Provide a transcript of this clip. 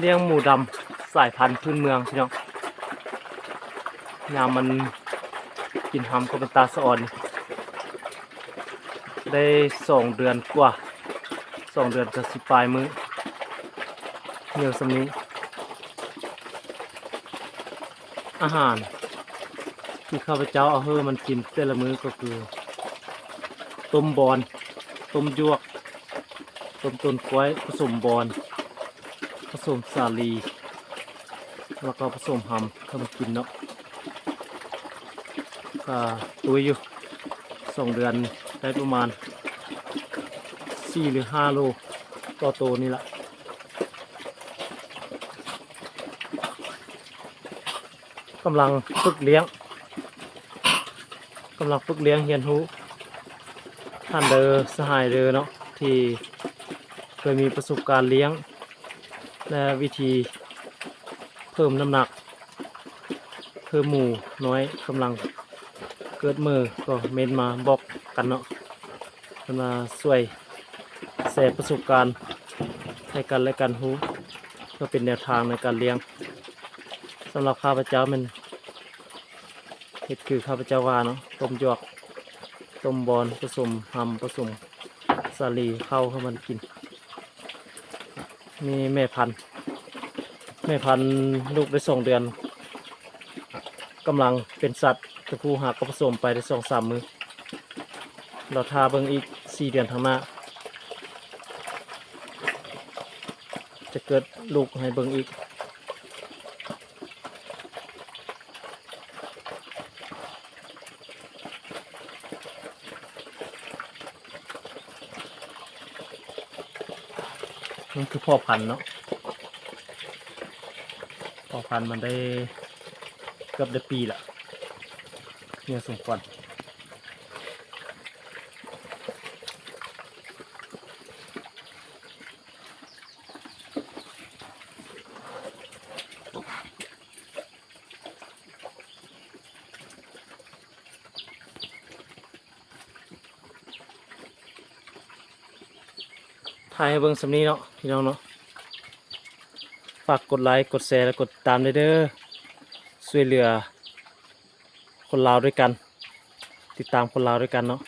ລ້ຽງໝູດຳສາຍພັນພື້ນເມືອງພີ່ນ້ອງ, ຍາມມັນກິນຮຳກໍເປັນຕາສະອອນ. ໄດ້ສອງເດືອນກວ່າ, ສອງເດືອນກໍສິປາຍມື້, ເຫຍື້ອສ່ຳນີ້. ອາຫານທີ່ຂ້າພະເຈົ້າເອົາໃຫ້ມັນກິນແຕ່ລະມື້ກໍຄື ຕົ້ມບອນ, ຕົ້ມຢວກ, ຕົ້ມຕົ້ນກ້ວຍ, ປະສົມບອນ, ປະສົມສາລີ, ແລ້ວກໍປະສົມຮຳໃຫ້ມັນກິນເນາະ. ກະຕຸ້ຍຢູ່ ສອງເດືອນໄດ້ປະມານສີ່ຫຼືຫ້າໂລຕໍ່ໂຕນີ້ລະ. ກຳລັງຝຶກລ້ຽງ, ກຳລັງຝຶກລ້ຽງຮຽນຮູ້. ທ່ານເດີ ສະຫາຍເດີເນາະ ທີ່ເຄີຍມີປະສົບການລ້ຽງ ແລະ ວິທີເພີ່ມນ້ຳໜັກ ຄືໝູນ້ອຍກຳລັງເກີດເໝີ ກໍເມັ້ນມາບອກກັນເນາະ, ເພິ່ນວ່າຊ່ວຍແຊປະສົບການໃຫ້ກັນແລະກັນຮູ້ ເພື່ອເປັນແນວທາງໃນການລ້ຽງ. ສຳລັບຂ້າພະເຈົ້າແມ່ນເຮັດຄືຂ້າພະເຈົ້າວ່າເນາະ, ຕົ້ມຢວກ, ຕົ້ມບອນ, ປະສົມຮຳ, ປະສົມສາລີ, ເຂົ້າໃຫ້ມັນກິນ. ມີແມ່ພັນ, ແມ່ພັນລູກໄດ້ສອງເດືອນ ກຳລັງເປັນສັດ ຕົວຜູ້ຫາກໍປະສົມໄປໄດ້ສອງສາມມື້. ລໍຖ້າເບິ່ງອີກສີ່ເດືອນທາງໜ້າ ຈະເກີດລູກໃຫ້ເບິ່ງອີກ. ມັນຄືພໍ່ພັນເນາະ, ພໍ່ພັນມັນໄດ້ເກືອບໄດ້ປີລະ, ເຍອະສົມຄວນ. ຖ່າຍໃຫ້ເບິ່ງສ່ຳນີ້ເນາະ ພີ່ນ້ອງເນາະ. ຝາກກົດໄລ ກົດແຊ ແລະ ກົດຕິດຕາມແດ່ເດີ. ຊ່ວຍເຫຼືອຄົນລາວດ້ວຍກັນ, ຕິດຕາມຄົນລາວດ້ວຍກັນເນາະ.